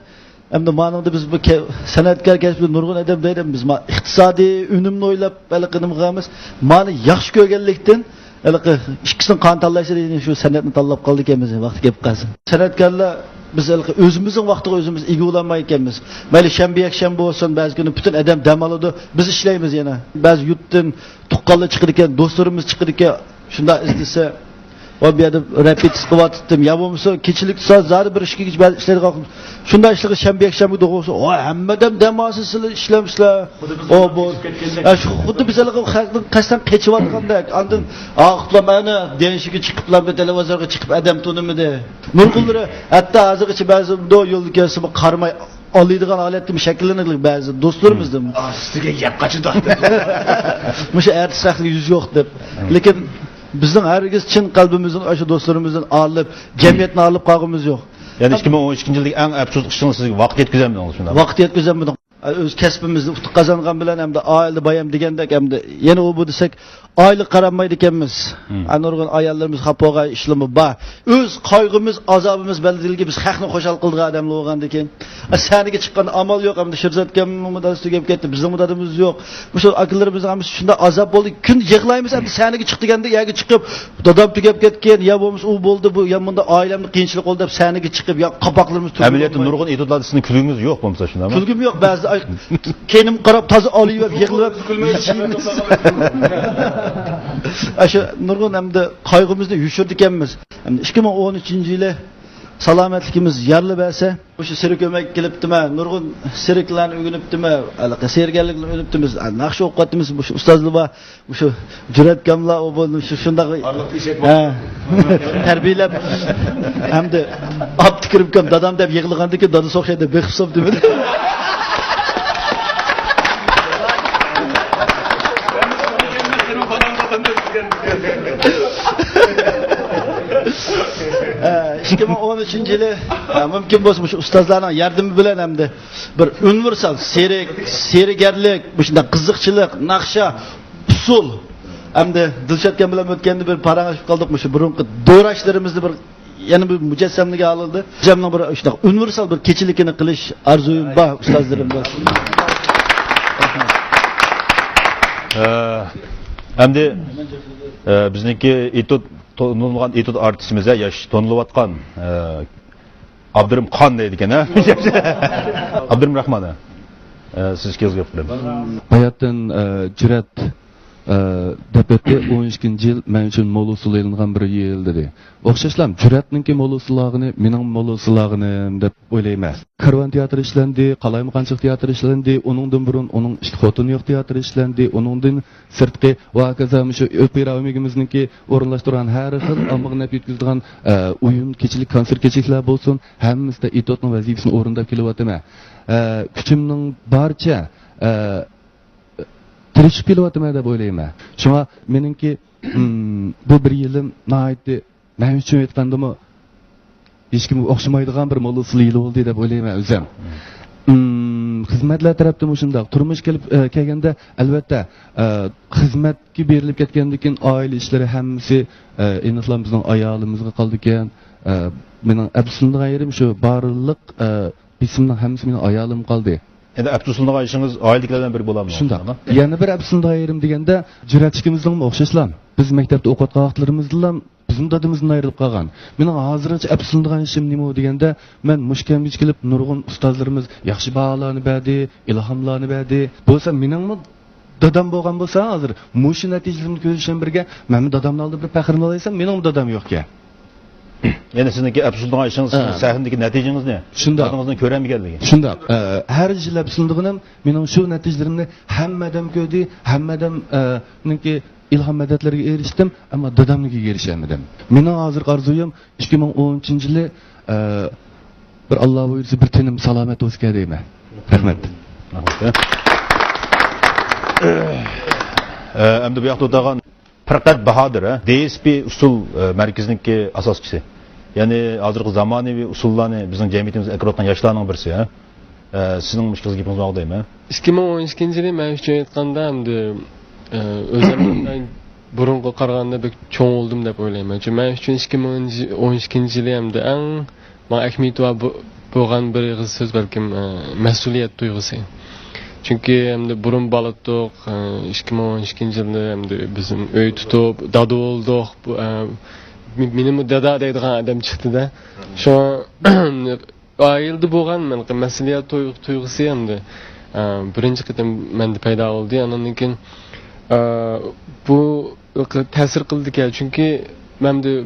ئەمدى مانىڭدا بىز بۇ كە-، سەنئەتكار كەسپىدە نۇرغۇن ئادەم دەيدۇ، بىز ما ئىقتىسادىي ئۈنۈمنى ئويلاپ ھېلىقى نېمە قىلىمىز. مانى ياخشى كۆرگەنلىكتىن، ھېلىقى ئىككىسىنى قايان تاللايسىز دېگەن شۇ سەنئەتنى تاللاپ قالدىكەنمىز، ۋاقتى كەپ قالسا. سەنئەتكارلار بىز ھېلىقى ئۆزىمىزنىڭ ۋاقتىغا ئۆزىمىز ئىگە بولالمايدىكەنمىز. مەيلى شەنبە، يەكشەنبە بولسۇن، بەزى كۈنى پۈتۈن ئادەم دەم ئالىدۇ، بىز ئىشلەيمىز يەنە. بەزى يۇرتتىن تۇغقانلار چىقىدىكەن، دوستلىرىمىز چىقىدىكەن، شۇنداق ئىزدىسە، ۋە بۇ يەردە رېپېتىتسىيە قىلىۋاتىتتىم. يا بولمىسا كېچىلىك سائەت زادى بىر ئىككىگىچە بەزى ئىشلەيدىغان. شۇنداق ئىشلارغا شەنبە، يەكشەنبە دوغرۇسى، ۋاي، ھەممە ئادەم دەم ئالسا سىلەر ئىشلەمسىلەر. خۇددى بىز ئۇ، بۇ، كېچىپ كەتكەندەك. ئە، شۇ خۇددى بىز ھېلىقى خەلقنىڭ قەستەن قېچىۋاتقاندەك. ئاندىن ئاخىرلار مانا دېڭىشىگە چىقىپلا، بىر تېلېۋىزورغا چىقىپ ئادەم تونۇمىدى. نۇرغۇنلىرى ھەتتا ھازىرغىچە بەزى مۇنداق يولدا كەلسىمۇ قارىماي ئالىدىغان ھالەتتىمۇ شەكىللەنگەن بەزى دوستلىرىمىزدىن. ئاستىگە يەپ قاچىدۇ. مۇشۇ ئەتىس ھەقلىك يۈز يوق دەپ. لېكىن بىزنىڭ ھەرگىز چىن قەلبىمىزدىن ئاشۇ دوستلىرىمىزدىن ئايرىلىپ، جەمئىيەتتىن ئايرىلىپ قالغىنىمىز يوق. يەنى ئىككى مىڭ ئون ئىككىنچى يىلدىكى ئەڭ ئەپسۇسلۇق ئىشىڭىز سىزگە ۋاقىت يەتكۈزەلمىدىڭىز، شۇنداقمۇ؟ ۋاقىت يەتكۈزەلمىدىم. ئۆز كەسپىمىزدە ئۇتۇق قازانغان بىلەن ھەمدە ئائىلىدە بايام دېگەندەك ھەمدە يەنە ئۇ بۇ دېسەك، ئائىلىگە قارالمايدىكەنمىز. ھە، نۇرغۇن ئاياللىرىمىز خاپا بولغان ئىشلىرىمۇ بار. ئۆز قايغۇمىز، ئازابىمىز بىلەن بىز خەقنى خۇشال قىلىدىغان ئادەملەر بولغاندىكىن، سەھنىگە چىققاندا ئامال يوق، ئەمدى شىرزات ئاكامنىڭمۇ دادىسى تۈگەپ كەتتى، بىزنىڭمۇ دادىمىز يوق. مۇشۇ ئاكىلىرىمىزنىڭ ھەممىسى شۇنداق ئازاب بولدى، كۈن يىغلايمىز، ئەمدى سەھنىگە چىق دېگەندە يەرگە چىقىپ، دادام تۈگەپ كەتكەن، يا بولمىسا ئۇ بولدى، بۇ، يا مۇندا ئائىلەمدە قىيىنچىلىق بولدى دەپ سەھنىگە چىقىپ، يا قاپاقلىرىمىز تۈگۈلۈپ ئەمەلىيەتتە بولمايدۇ. نۇرغۇن ئېتۇتلاردا سىزنىڭ كۈلگىڭىز يوق بولمىسا، شۇنداقمۇ؟ كۈلگۈم يوق، بەزىدە، ئاي، كەينىمگە قاراپ تازا ئالىيىپ يىغلاپ، ھېچ يېمەيمىز. ئاشۇ نۇرغۇن ئەمدى قايغۇمىزنى يوشۇرىدىكەنمىز. ئەمدى ئىككى مىڭ ئون ئۈچىنچى يىلى سالامەتلىكىمىز يارلى بەرسە، مۇشۇ سېرك ئۆمەككە كېلىپتىمەن، نۇرغۇن سېركلەرنى ئۆگىنىپتىمەن، ھېلىقى سېرگەرلىكنى ئۆگىنىپتىمىز، ناخشا ئوقۇۋاتىمىز، مۇشۇ ئۇستازلار بار، مۇشۇ جۈرئەتكاملار، ئۇ بۇ، شۇ، شۇنداق، ھە، تەربىيەلەپ، ھەمدە ئاپتىكرىمكام دادام دەپ يىغلىغاندىكىن دادىسى ئوخشايدۇ، بېقىپسام دېمىدى. ھە، ئىككى مىڭ ئون ئۈچىنچى يىلى، ھە، مۇمكىن بولسا مۇشۇ ئۇستازلارنىڭ ياردىمى بىلەن ھەمدە بىر ئۇنىۋېرسال سېرك، سېرگەرلىك، مۇشۇنداق قىزىقچىلىق، ناخشا، ئۇسسۇل ھەمدە دىلشاتكام بىلەن ئۆتكەندە بىر پاراڭلىشىپ قالدۇق، مۇشۇ بۇرۇنقى دوراشلىرىمىزنى بىر يەنە بىر مۇجەسسەملىگەن ھالدا جەمنىڭ بىر شۇنداق ئۇنىۋېرسال بىر كېچىلىكىنى قىلىش ئارزۇيۇم بار، ئۇستازلىرىم بار. ئە، ئەمدى، ئە، بىزنىڭكى ئېتۇت، تونۇلغان ئېتۇت ئارتىسىمىز، ھە، ياش تونۇلۇۋاتقان، ئە، ئابدۇرېھىم خان دەيدىكەن، ھە؟ ئابدۇرېھىم راخمان، ھە؟ ئە، سىز ئىككىڭىزگە گەپ قىلىمەن. باياتىن، ئە، جۈرئەت ئە، دەپ ئۆتتى، ئون ئىككىنچى يىل مەن ئۈچۈن مول ھوسۇل ئېلىنغان بىر يىل، دېدى. ئوخشاشلا، جۈرئەتنىڭكى مول ھوسۇل ئالغىنى مېنىڭ مول ھوسۇل ئالغىنىم دەپ ئويلايمەن. كارۋان تىياتىرى ئىشلەندى، قالايمىقانچىلىق تىياتىرى ئىشلەندى، ئۇنىڭدىن بۇرۇن ئۇنىڭ ئىككى خوتۇنى يوق تىياتىرى ئىشلەندى، ئۇنىڭدىن سىرتقى ۋە ھاكازا مۇشۇ ئوپېرا ئۆمىكىمىزنىڭكى ئورۇنلاشتۇرغان ھەر خىل ئاممىغا نەپ يەتكۈزىدىغان، ئە، ئويۇن، كېچىلىك كونسېرت، كېچىلىكلەر بولسۇن، ھەممىسىدە ئېتوتنىڭ ۋەزىپىسىنى ئورۇنداپ كېلىۋاتىمەن. ئە، كۈچۈمنىڭ بارىچە، ئە، تىرىشىپ كېلىۋاتىمەن دەپ ئويلايمەن. شۇڭا مېنىڭكى، ئىم، بۇ بىر يىلىم ناھايىتى مەن ئۈچۈن ئېيتقاندىمۇ ھېچكىمگە ئوخشىمايدىغان بىر مول ھوسۇل يىلى بولدى دەپ ئويلايمەن ئۆزۈم. ئىم، خىزمەتلەر تەرەپتىمۇ شۇنداق. تۇرمۇش كېلىپ، ئە، كەلگەندە، ئەلۋەتتە، ئە، خىزمەتكە بېرىلىپ كەتكەندىن كېيىن ئائىلە ئىشلىرى ھەممىسى، ئە، ئېنىقلا بىزنىڭ ئايالىمىزغا قالىدىكەن. ئە، مېنىڭ ئەپسۇسلىنىدىغان يېرىم شۇ، بارلىق، ئە، بېسىمنىڭ ھەممىسى مېنىڭ ئايالىمغا قالدى. ئەمدى ئەپسۇسلىنىدىغان ئىشىڭىز ئائىلىدىكىلەر بىلەن بىرگە بولالمىغان شۇنداق. شۇنداقمۇ؟ يەنە بىر ئەپسۇسلىنىدىغان يېرىم دېگەندە، جۈرئەت ئىككىمىزنىڭمۇ ئوخشاشلا، بىز مەكتەپتە ئوقۇۋاتقان ۋاقىتلىرىمىزدىلا بىزمۇ دادىمىزدىن ئايرىلىپ قالغان. مېنىڭ ھازىرغىچە ئەپسۇسلىنىدىغان ئىشىم نېمە دېگەندە، مەن مۇشۇ كەمگىچە كېلىپ نۇرغۇن ئۇستازلىرىمىز ياخشى باھالارنى بەردى، ئىلھاملارنى بەردى. بولسا مېنىڭمۇ دادام بولغان بولسا، ھازىر مۇشۇ نەتىجىلىرىمنى كۆرۈشۈم بىرگە، مەنمۇ دادامنىڭ ئالدىدا بىر پەخىرلىنىۋالايسام، مېنىڭمۇ دادام يوقكەن. يەنى سىزنىڭكى ئەپسۇسلىنىدىغان ئىشىڭىز، ھە، سىزنىڭ سەھنىدىكى نەتىجىڭىزنى، شۇنداق، دادىڭىزنىڭ كۆرەلمىگەنلىكى. شۇنداق. ئە، ھەر يىل ئەپسۇسلىنىدىغىنىم مېنىڭ شۇ نەتىجىلىرىمنى ھەممە ئادەم كۆردى، ھەممە ئادەم، ئە، نىڭكى ئىلھام مەدەتلىرىگە ئېرىشتىم، ئەمما دادامنىڭكىگە ئېرىشەلمىدىم. مېنىڭ ھازىرقى ئارزۇيۇم ئىككى مىڭ ئون ئۈچىنچى يىلى، ئە، بىر ئاللا بۇيرۇسا بىر تېنىم سالامەت بولسىكەن دەيمەن. رەھمەت. ئە، ئەمدى بۇ ياقتا ئولتۇرغان پىرقەت باھادىر، ھە؟ دى ئېس پى ئۇسسۇل، ئە، مەركىزىنىڭكى ئاساسچىسى. يەنى ھازىرقى زامانىۋى ئۇسسۇللارنى بىزنىڭ جەمئىيىتىمىزگە ئەكىرىۋاتقان ياشلارنىڭ بىرسى، ھە؟ ئە، سىزنىڭ مۇشۇ قىزغا گېپىڭىزنى ئاڭلايمەن. ئىككى مىڭ ئون ئىككىنچى يىلى مەن ئۈچۈن ئېيتقاندا، ئەمدى، ئە، ئۆزۈم بۇرۇنقىغا قارىغاندا بەك چوڭ بولدۇم دەپ ئويلايمەن. چۈنكى مەن ئۈچۈن ئىككى مىڭ ئون ئىككىنچى يىلى ئەمدى ئەڭ ماڭا ئەھمىيىتى بار بو-، بولغان بىر ئېغىز سۆز بەلكىم، ئە، مەسئۇلىيەت تۇيغۇسى. چۈنكى ئەمدى بۇرۇن بالا ئىدۇق، ئە، ئىككى مىڭ ئون ئىككىنچى يىلى ئەمدى بىزنى ئۆي تۇتۇپ، دادا بولدۇق. بۇ، ئە، مې-، مېنىمۇ دادا دەيدىغان ئادەم چىقتىدە. شۇڭا ئائىلىدە بولغان مەسئۇلىيەت تۇي-، تۇيغۇسى ئەمدى، ئە، بىرىنچى قېتىم مەندە پەيدا بولدى. ئاندىن كېيىن، ئە، بۇ تەسىر قىلدىكەن، چۈنكى مەندە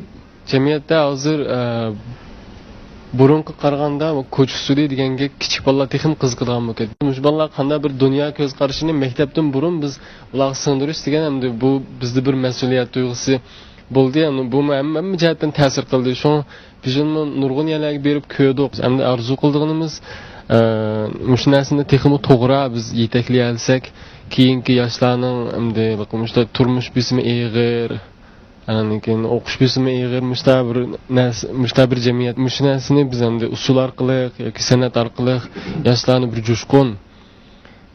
جەمئىيەتتە ھازىر، ئە، بۇرۇنقىغا قارىغاندا كوچا ئۇسسۇلى دېگەنگە كىچىك بالىلار تېخىمۇ قىزىقىدىغان بولۇپ كەتتى. مۇشۇ بالىلار قانداق بىر دۇنيا كۆز قارىشىنى مەكتەپتىن بۇرۇن بىز ئۇلارغا سىڭدۈرۈش دېگەن، ئەمدى بۇ بىزدە بىر مەسئۇلىيەت تۇيغۇسى بولدى. يەنى بۇمۇ ھەممە، ھەممە جەھەتتىن تەسىر قىلدى. شۇڭا بۇ يىلمۇ نۇرغۇن يەرلەرگە بېرىپ كۆردۇق. ئەمدى ئارزۇ قىلىدىغىنىمىز، ئە، مۇشۇ نەرسىنى تېخىمۇ توغرا بىز يېتەكلىيەلىسەك، كېيىنكى ياشلارنىڭ ئەمدى مۇشۇنداق تۇرمۇش بېسىمى ئېغىر، ئاندىن كېيىن ئوقۇش بېسىمى ئېغىر، مۇشۇنداق بىر نەرسە، مۇشۇنداق بىر جەمئىيەت، مۇشۇ نەرسىنى بىز ئەمدى ئۇسسۇل ئارقىلىق ياكى سەنئەت ئارقىلىق ياشلارنى بىر جۇشقۇن،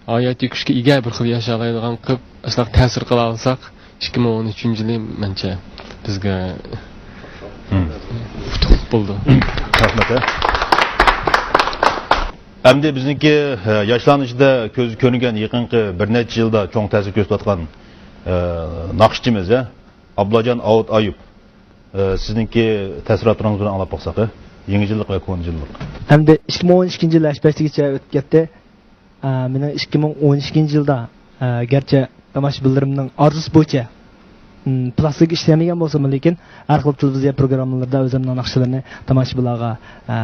ھاياتىي كۈچكە ئىگە بىر خىل ياشالايدىغان قىلىپ، ئاشۇنداق تەسىر قىلالىساق، ئىككى مىڭ ئون ئۈچىنچى يىلى مەنچە بىزگە ئۇتۇقلۇق بولىدۇ. رەھمەت. ئەمدى بىزنىڭكى، ئە، ياشلارنىڭ ئىچىدە كۆزگە كۆرۈنگەن يېقىنقى بىر نەچچە يىلدا چوڭ تەسىر كۆرسىتىۋاتقان، ئە، ناخشىچىمىز، ئە، ئابلاجان ئاۋۇت ئايۇپ. ئە، سىزنىڭكى تەسىراتلىرىڭىزنى ئاڭلاپ باقساق، ئە؟ يېڭى يىللىق ۋە كونا يىللىق. ئەمدى ئىككى مىڭ ئون ئىككىنچى يىل ھەش بەشتىكىچە ئۆتۈپ كەتتى. ئە، مېنىڭ ئىككى مىڭ ئون ئىككىنچى يىلدا، ئە، گەرچە تاماشىبىنلىرىمنىڭ ئارزۇسى بويىچە، ئىم، پىلاستىنكا ئىشلەنمىگەن بولسىمۇ، لېكىن ھەر خىل تېلېۋىزىيە پروگراممىلىرىدا ئۆزۈمنىڭ ناخشىلىرىنى تاماشىبىنلارغا، ئە،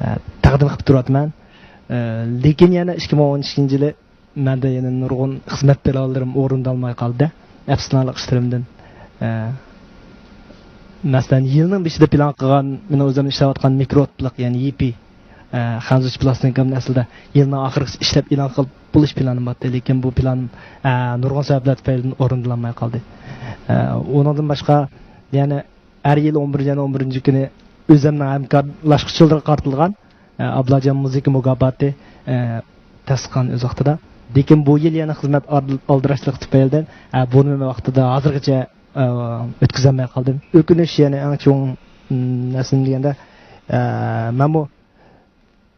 ئە، تەقدىم قىلىپ تۇرۇۋاتىمەن. ئە، لېكىن يەنە ئىككى مىڭ ئون ئىككىنچى يىلى مەندە يەنە نۇرغۇن خىزمەت پىلانلىرىم ئورۇندالماي قالدى. ئەپسۇسلىنارلىق ئىشلىرىمدىن، ئە، مەسىلەن، يىلنىڭ بېشىدا پىلان قىلغان، مېنىڭ ئۆزۈم ئىشلەۋاتقان مىكرو ئوتلۇق، يەنى يىپى، ئە، خەنزۇچە پىلاستىنكامنى ئەسلىدە يىلنىڭ ئاخىرىغىچە ئىشلەپ ئېلان قىلىپ بولۇش پىلانىم بار ئىدى. لېكىن بۇ پىلانىم، ئە، نۇرغۇن سەۋەبلەر تۈپەيلىدىن ئورۇندىلالماي قالدى. ئە، ئۇنىڭدىن باشقا، يەنە ھەر يىل ئون بىرىنچى ئاينىڭ ئون بىرىنچى كۈنى ئۆزۈمنىڭ ھەمكارلاشقۇچىلىرىغا قارىتىلغان، ئە، ئابلاجان مۇزىكا مۇكاپاتى، ئە، تەستىقلانغان ئۆز ۋاقتىدا. لېكىن بۇ يىل يەنە خىزمەت ئالدىراشلىقى تۈپەيلىدىن، ئە، بۇنى مەن ۋاقتىدا ھازىرغىچە، ئە، ئۆتكۈزەلمەي قالدىم. ئۆكۈنۈش يەنە ئەڭ چوڭ، م، نەرسىنى دېگەندە، ئە، مەنمۇ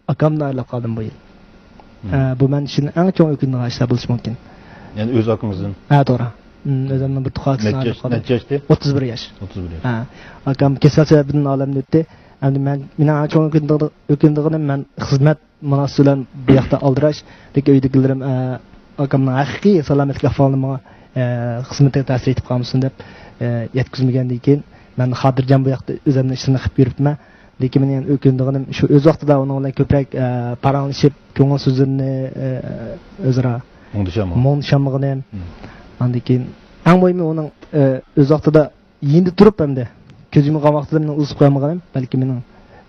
ئاكامدىن ئايرىلىپ قالدىم بۇ يىل. مم. ئە، بۇ مەن ئۈچۈن ئەڭ چوڭ ئۆكۈنىدىغان ئىشلار بولۇشى مۇمكىن. يەنى ئۆز ئاكىڭىزدىن؟ ھە، توغرا. مم، ئۆزۈمنىڭ بىر تۇغقان ئاكىسىدىن نەچچە ياش، ئايرىلىپ قالدىم. نەچچە ياشتى؟ ئوتتۇز بىر ياش. ئوتتۇز بىر ياش. ھە. ئاكام كېسەل سەۋەبىدىن ئالەمدىن ئۆتتى. ئەمدى مەن، مېنىڭ ئەڭ چوڭ ئۆكۈنىدىغ-، ئۆكۈنىدىغىنىم مەن خىزمەت مۇناسىۋىتى بىلەن بۇ ياقتا ئالدىراش. لېكىن ئۆيدىكىلىرىم، ئە، ئاكامنىڭ ھەقىقىي سالامەتلىك ئەھۋالىنى ماڭا، ئە، خىزمىتىگە تەسىر يېتىپ قالمىسۇن دەپ، ئە، يەتكۈزمىگەندىن كېيىن، مەن خاتىرجەم بۇ ياقتا ئۆزۈمنىڭ ئىشلىرىنى قىلىپ يۈرۈپتىمەن. لېكىن مەن يەنە ئۆكۈنىدىغىنىم شۇ، ئۆز ۋاقتىدا ئۇنىڭ بىلەن كۆپرەك، ئە، پاراڭلىشىپ، كۆڭۈل سۆزلىرىنى، ئە، ئۆزئارا مۇڭدىشالمىغان. مۇڭدىشالمىغىنىم. مم. ئاندىن كېيىن ئەڭ مۇھىمى ئۇنىڭ، ئە، ئۆز ۋاقتىدا يېنىدا تۇرۇپ ھەمدە كۆز يۇمغان ۋاقتىدا مېنى ئۇزىتىپ قويمىغىنىم، بەلكى مېنىڭ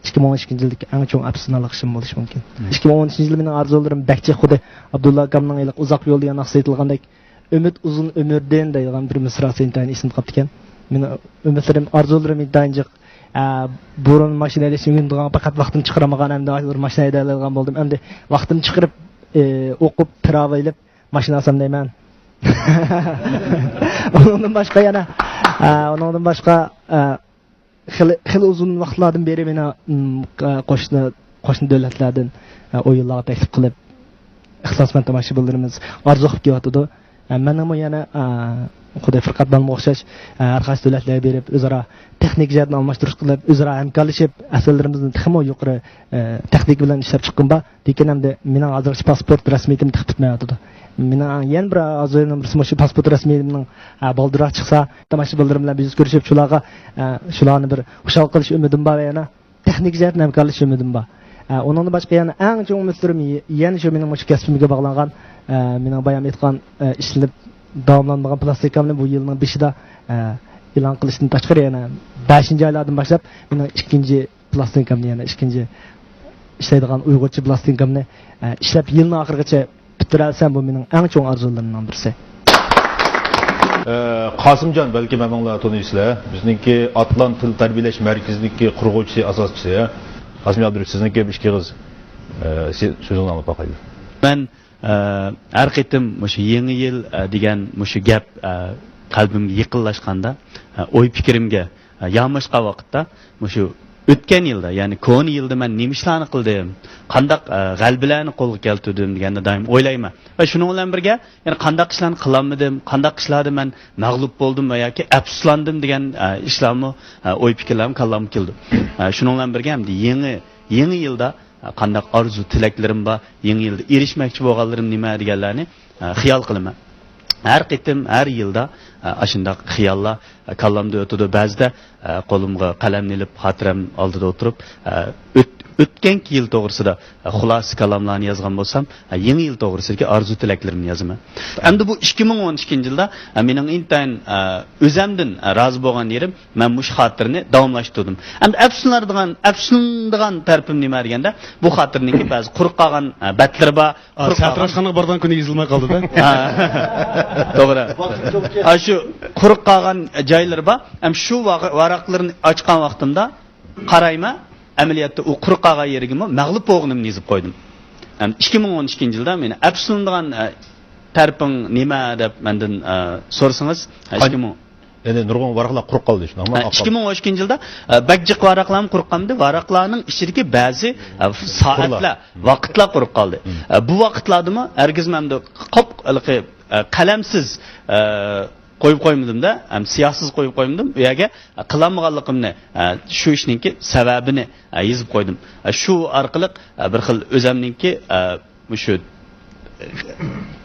ئىككى مىڭ ئون ئىككىنچى يىلدىكى ئەڭ چوڭ ئەپسۇسلىنارلىق ئىشىم بولۇشى مۇمكىن. مم. ئىككى مىڭ ئون ئۈچىنچى يىل مېنىڭ ئارزۇلىرىم بەك جىق، خۇددى ئابدۇللا ئاكامنىڭ ھېلىقى ئۇزاق يول دېگەن ناخشىسى ئېيتىلغاندەك، ئۈمىد ئۇزۇن ئۆمۈردىن دەيدىغان بىر مىسراسى ئىنتايىن ئېسىمدە قاپتىكەن. مېنىڭ ئۈمىدلىرىم، ئارزۇلىرىم ئىنتايىن جىق. ئە، بۇرۇن ماشىنا ھەيدەشنى ئۆگىنىدىغان، پەقەت ۋاقتىم چىقىرالمىغان، ئەمدى ھازىر ماشىنا ھەيدەيدىغان بولدۇم. ئەمدى ۋاقتىم چىقىرىپ، ئى، ئوقۇپ، پىراۋا ئېلىپ، ماشىنا ئالسام دەيمەن. ئۇنىڭدىن باشقا يەنە، ئە، ئۇنىڭدىن باشقا، ئە، خېلى، خېلى ئۇزۇن ۋاقىتلاردىن بېرى مېنى، ئىم، قوشنا، قوشنا دۆلەتلەردىن، ئە، ئويۇنلارغا تەكلىپ قىلىپ، ئىخلاسمەن تاماشىبىنلىرىمىز ئارزۇ قىلىپ كېلىۋاتىدۇ. ئە، مەنمۇ يەنە، ئە، خۇددى فەرھات بالىمغا ئوخشاش، ئە، ھەر قايسى دۆلەتلەرگە بېرىپ، ئۆزئارا تېخنىكا جەھەتتىن ئالماشتۇرۇش قىلىپ، ئۆزئارا ھەمكارلىشىپ، ئەسەرلىرىمىزنى تېخىمۇ يۇقىرى، ئە، تېخنىكا بىلەن ئىشلەپ چىققىنىم بار. لېكىن ئەمدى مېنىڭ ھازىرغىچە پاسپورت رەسمىيىتىم تېخى پۈتمەيۋاتىدۇ. مېنىڭ يەنە بىر ئارزۇيۇمنىڭ بىرسى مۇشۇ پاسپورت رەسمىيىتىمنىڭ، ئە، بالدۇرراق چىقسا، تاماشىبىنلىرىم بىلەن بىر يۈز كۆرۈشۈپ، شۇلارغا، ئە، شۇلارنى بىر خۇشال قىلىش ئۈمىدىم بار ۋە يەنە تېخنىكا جەھەتتىن ھەمكارلىشىش ئۈمىدىم بار. ئە، ئۇنىڭدىن باشقا يەنە ئەڭ چوڭ ئۈمىدلىرىم يە-، يەنە شۇ مېنىڭ مۇشۇ كەسپىمگە باغلانغان، ئە، مېنىڭ بايام ئېيتقان، ئە، ئىشلىنىپ داۋاملانمىغان پىلاستىنكامنى بۇ يىلنىڭ بېشىدا، ئە، ئېلان قىلىشتىن تاشقىرى يەنە بەشىنچى ئايلاردىن باشلاپ مېنىڭ ئىككىنچى پىلاستىنكامنى، يەنە ئىككىنچى ئىشلەيدىغان ئۇيغۇرچە پىلاستىنكامنى، ئە، ئىشلەپ يىلنىڭ ئاخىرىغىچە پۈتتۈرەلىسەم، بۇ مېنىڭ ئەڭ چوڭ ئارزۇلىرىمنىڭ بىرسى. ئە، قاسىمجان، بەلكىم ھەممىڭلار تونۇيسىلەر. بىزنىڭكى ئاتلان تىل تەربىيەلەش مەركىزىنىڭكى قۇرغۇچىسى، ئاساسچىسى. قاسىمجان ئابدۇرېھىم، سىزنىڭكى بىر ئىككى ئېغىز، ئە، سى-، سۆزىڭىزنى ئاڭلاپ باقايلى. مەن، ئە، ھەر قېتىم مۇشۇ يېڭى يىل، ئە، دېگەن مۇشۇ گەپ، ئە، قەلبىمگە يېقىنلاشقاندا، ئە، ئوي پىكرىمگە، ئە، ياماشقان ۋاقىتتا مۇشۇ ئۆتكەن يىلدا، يەنى كونا يىلدا مەن نېمە ئىشلارنى قىلدىم، قانداق، ئە، غەلىبىلەرنى قولغا كەلتۈردۈم دېگەننى دائىم ئويلايمەن. ۋە شۇنىڭ بىلەن بىرگە، يەنە قانداق ئىشلارنى قىلالمىدىم، قانداق ئىشلاردا مەن مەغلۇپ بولدۇم ۋە ياكى ئەپسۇسلاندىم دېگەن، ئە، ئىشلارمۇ، ئە، ئوي پىكىرلەرمۇ كاللامغا كېلىدۇ. ئە، شۇنىڭ بىلەن بىرگە، ئەمدى يېڭى، يېڭى يىلدا، ئە، قانداق ئارزۇ تىلەكلىرىم بار، يېڭى يىلدا ئېرىشمەكچى بولغانلىرىم نېمە دېگەنلەرنى، ئە، خىيال قىلىمەن. ھەر قېتىم، ھەر يىلدا، ئە، ئاشۇنداق خىياللار، ئە، كاللامدا ئۆتىدۇ. بەزىدە، ئە، قولۇمغا قەلەمنى ئېلىپ، خاتىرەم ئالدىدا ئولتۇرۇپ، ئە، ئۆت-، ئۆتكەنكى يىل توغرىسىدا، ئە، خۇلاسە كالاملارنى يازغان بولسام، ئە، يېڭى يىل توغرىسىدىكى ئارزۇ تىلەكلىرىمنى يازىمەن. ئەمدى بۇ ئىككى مىڭ ئون ئىككىنچى يىلدا، ئە، مېنىڭ ئىنتايىن، ئە، ئۆزەمدىن، ئە، رازى بولغان يېرىم، مەن مۇشۇ خاتىرىنى داۋاملاشتۇردۇم. ئەمدى ئەپسۇسلىنىدىغان، ئەپسۇسلىنىدىغان تەرىپىم نېمە دېگەندە، بۇ خاتىرىنىڭكى بەزى قۇرۇپ قالغان، ئە، بەتلىرى بار. ھا، قۇرۇپ قالغان. سەرتىراشخانىغا بارىدىغان كۈنى يېزىلماي قالدى-دە. ھا، توغرا. ئاشۇ قۇرۇپ قالغان جايلىرى بار. ھەم شۇ ۋاغ-، ۋاراقلىرىنى ئاچقان ۋاقتىمدا قارايمەن، ئەمەلىيەتتە ئۇ قۇرۇپ قالغان يېرىگىمۇ مەغلۇپ بولغىنىمنى يېزىپ قويدۇم. ھەم ئىككى مىڭ ئون ئىككىنچى يىلدا مېنى ئەپسۇنىدىغان، ئە، تەرىپىڭ نېمە دەپ مەندىن، ئە، سورىسىڭىز، ئە، قان-، ئىككى مىڭ يەنى نۇرغۇن ۋاراقلار قۇرۇپ قالدى، شۇنداقمۇ؟ ھە، ئىككى مىڭ ئون ئىككىنچى يىلدا، ئە، بەك جىق ۋاراقلارمۇ قۇرۇپ قالمىدى. ۋاراقلارنىڭ ئىچىدىكى بەزى، ئە، سائەتلەر، ۋاقىتلار قۇرۇپ قالدى. ئە، بۇ ۋاقىتلاردىمۇ ھەرگىزمۇ ئەمدى قاپ-، ھېلىقى، ئە، قەلەمسىز، ئە، قويۇپ قويمىدىم-دە، ھەم سىياھسىز قويۇپ قويمىدىم. ئۇ يەرگە، ئە، قىلالمىغانلىقىمنى، ئە، شۇ ئىشنىڭكى سەۋەبىنى، ئە، يېزىپ قويدۇم. ئە، شۇ ئارقىلىق، ئە، بىر خىل ئۆزەمنىڭكى، ئە، مۇشۇ، ئە،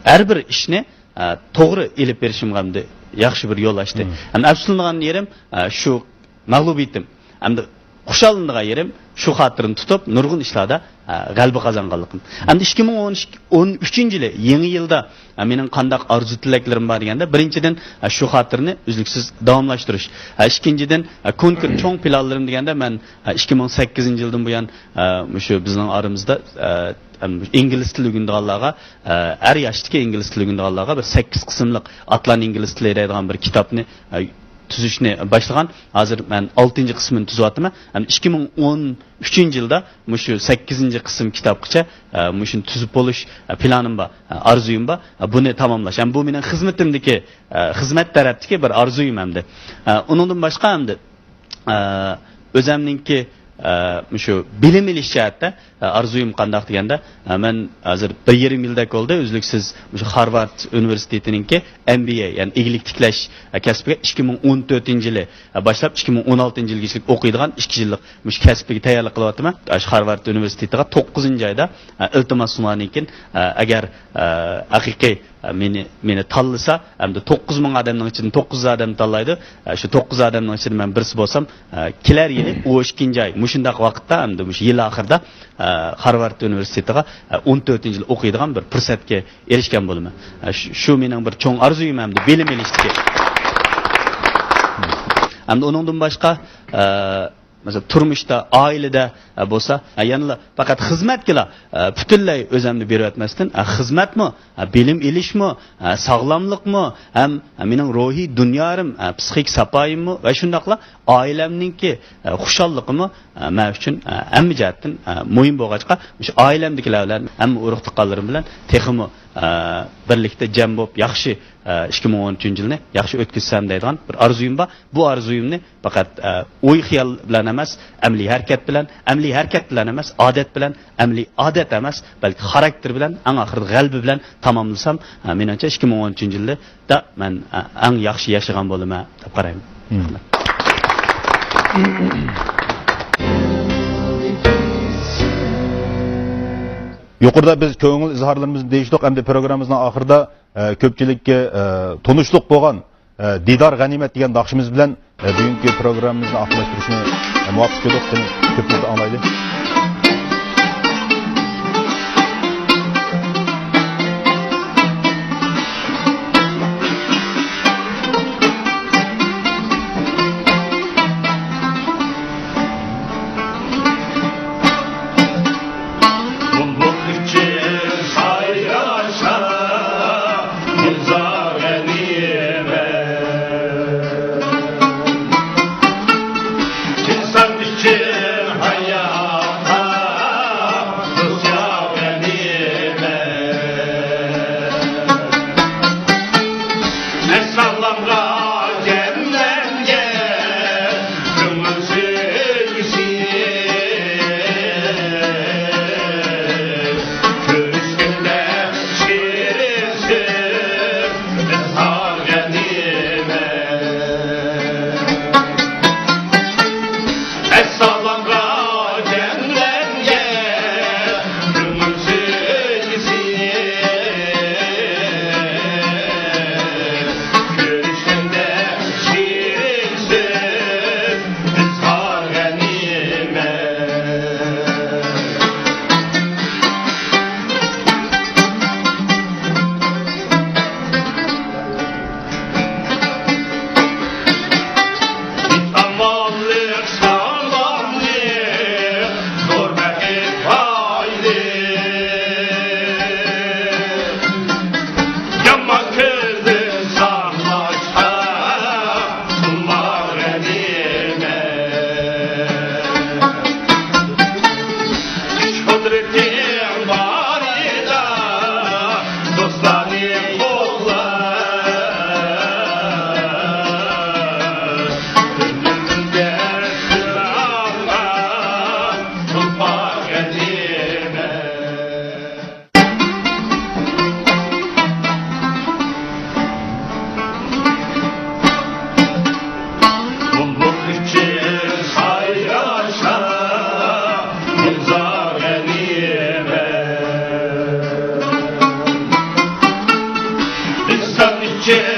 ھەر بىر ئىشنى ئە، توغرا ئېلىپ بېرىشىمغا ئەمدى ياخشى بىر يول ئاچتى. مم. ھەم ئەپسۇسلىنىدىغان يېرىم، ئە، شۇ مەغلۇبىيىتىم. ئەمدى خۇشاللىنىدىغان يېرىم شۇ خاتىرىنى تۇتۇپ، نۇرغۇن ئىشلاردا، ئە، غەلىبە قازانغانلىقىم. ئەمدى ئىككى مىڭ ئون ئۈچ، ئون ئۈچىنچى يىلى، يېڭى يىلدا، ئە، مېنىڭ قانداق ئارزۇ تىلەكلىرىم بار دېگەندە، بىرىنچىدىن، ئە، شۇ خاتىرىنى ئۈزلۈكسىز داۋاملاشتۇرۇش. ئە، ئىككىنچىدىن، ئە، كونكرېت چوڭ پىلانلىرىم دېگەندە، مەن، ئە، ئىككى مىڭ سەككىزىنچى يىلدىن بۇيان، ئە، مۇشۇ بىزنىڭ ئارىمىزدا، ئە، ئىنگلىز تىلى ئۆگىنىدىغانلارغا، ئە، ئەر ياشتىكى ئىنگلىز تىلى ئۆگىنىدىغانلارغا بىر سەككىز قىسىملىق ئاتلان ئىنگلىز تىلى دەيدىغان بىر كىتابنى، ئە، تۈزۈشنى باشلىغان. ھازىر مەن ئالتىنچى قىسمىنى تۈزۈۋاتىمەن. ھەم ئىككى مىڭ ئون ئۈچىنچى يىلدا مۇشۇ سەككىزىنچى قىسىم كىتابقىچە، ئە، مۇشۇنى تۈزۈپ بولۇش، ئە، پىلانىم بار، ئە، ئارزۇيۇم بار. ئە، بۇنى تاماملاش. ھەم بۇ مېنىڭ خىزمىتىمدىكى، ئە، خىزمەت تەرەپتىكى بىر ئارزۇيۇم ئەمدى. ئە، ئۇنىڭدىن باشقا ئەمدى ئە، ئۆزەمنىڭكى، ئە، مۇشۇ بىلىم ئېلىش جەھەتتە، ئە، ئارزۇيۇم قانداق دېگەندە، ئە، مەن ھازىر بىر يېرىم يىلدەك بولدى، ئۈزلۈكسىز مۇشۇ خارۋارد ئۇنىۋېرسىتېتىنىڭكى ئېم بى ئەي، يەنى ئىگىلىك تىكلەش، ئە، كەسپىگە ئىككى مىڭ ئون تۆتىنچى يىلى، ئە، باشلاپ ئىككى مىڭ ئون ئالتىنچى يىلغىچە ئوقۇيدىغان ئىككى يىللىق مۇشۇ كەسپىگە تەييارلىق قىلىۋاتىمەن. ئاشۇ خارۋارد ئۇنىۋېرسىتېتىغا توققۇزىنچى ئايدا، ئە، ئىلتىماسنامىدىن كېيىن، ئە، ئەگەر، ئە، ھەقىقىي، ئە، مېنى، مېنى تاللىسا، ئەمدى توققۇز مىڭ ئادەمنىڭ ئىچىدىن توققۇز يۈز ئادەم تاللايدۇ. ئە، شۇ توققۇز ئادەمنىڭ ئىچىدە مەن بىرسى بولسام، ئە، كېلەر يىلى ئون ئىككىنچى ئاي، مۇشۇنداق ۋاقىتتا، ئەمدى مۇشۇ يىل ئاخىرىدا، ئە، خارۋارد ئۇنىۋېرسىتېتىغا، ئە، ئون تۆتىنچى يىل ئوقۇيدىغان بىر پۇرسەتكە ئېرىشكەن بولىمەن. ئە، شۇ، شۇ مېنىڭ بىر چوڭ ئارزۇيۇم ئەمدى بىلىم ئېلىشتىكى. ئەمدى ئۇنىڭدىن باشقا، ئە، مەسىلەن، تۇرمۇشتا، ئائىلىدە، ئە، بولسا، ئە، يەنىلا پەقەت خىزمەتكىلا، ئە، پۈتۈنلەي ئۆزەمنى بېرىۋەتمەستىن، ئە، خىزمەتمۇ، ئە، بىلىم ئېلىشمۇ، ئە، ساغلاملىقمۇ، ھەم، ئە، مېنىڭ روھىي دۇنيارىم، ئە، پسىخىك ساپايىممۇ ۋە شۇنداقلا ئائىلەمنىڭكى، ئە، خۇشاللىقىمۇ، ئە، مەن ئۈچۈن، ئە، ھەممە جەھەتتىن، ئە، مۇھىم بولغاچقا، مۇشۇ ئائىلەمدىكىلەر بىلەن، ھەممە ئۇرۇق-تۇغقانلىرىم بىلەن تېخىمۇ، ئە، بىرلىكتە جەم بولۇپ ياخشى، ئە، ئىككى مىڭ ئون ئۈچىنچى يىلنى ياخشى ئۆتكۈزسەم دەيدىغان بىر ئارزۇيۇم بار. بۇ ئارزۇيۇمنى پەقەت، ئە، ئوي-خىيال بىلەن ئەمەس، ئەمەلىي ھەرىكەت بىلەن، ئەمەلىي ھەرىكەت بىلەن ئەمەس، ئادەت بىلەن، ئەمەلىي ئادەت ئەمەس، بەلكى خاراكتېر بىلەن، ئەڭ ئاخىرىدا غەلىبە بىلەن تاماملىسام، ئە، مېنىڭچە، ئىككى مىڭ ئون ئۈچىنچى يىلدا مەن، ئە، ئەڭ ياخشى ياشىغان بولىمەن دەپ قارايمەن. مم. يۇقىرىدا بىز كۆڭۈل ئىزھارلىرىمىزنى دېيىشتۇق، ئەمدى پروگراممىمىزنىڭ ئاخىرىدا، ئە، كۆپچىلىككە، ئە، تونۇشلۇق بولغان ئە، دىدار غەنىيمەت دېگەن ناخشىمىز بىلەن، ئە، بۈگۈنكى پروگراممىمىزنى ئاخىرلاشتۇرۇشنى، ئە، مۇۋاپىق كۆردۇق. قېنى، كۆپىمىز ئاڭلايلى. بۇلبۇل ئۈچۈن سايراشا، گۈلزارە نېمە؟ ئىنسان ئۈچۈن ھايات چىن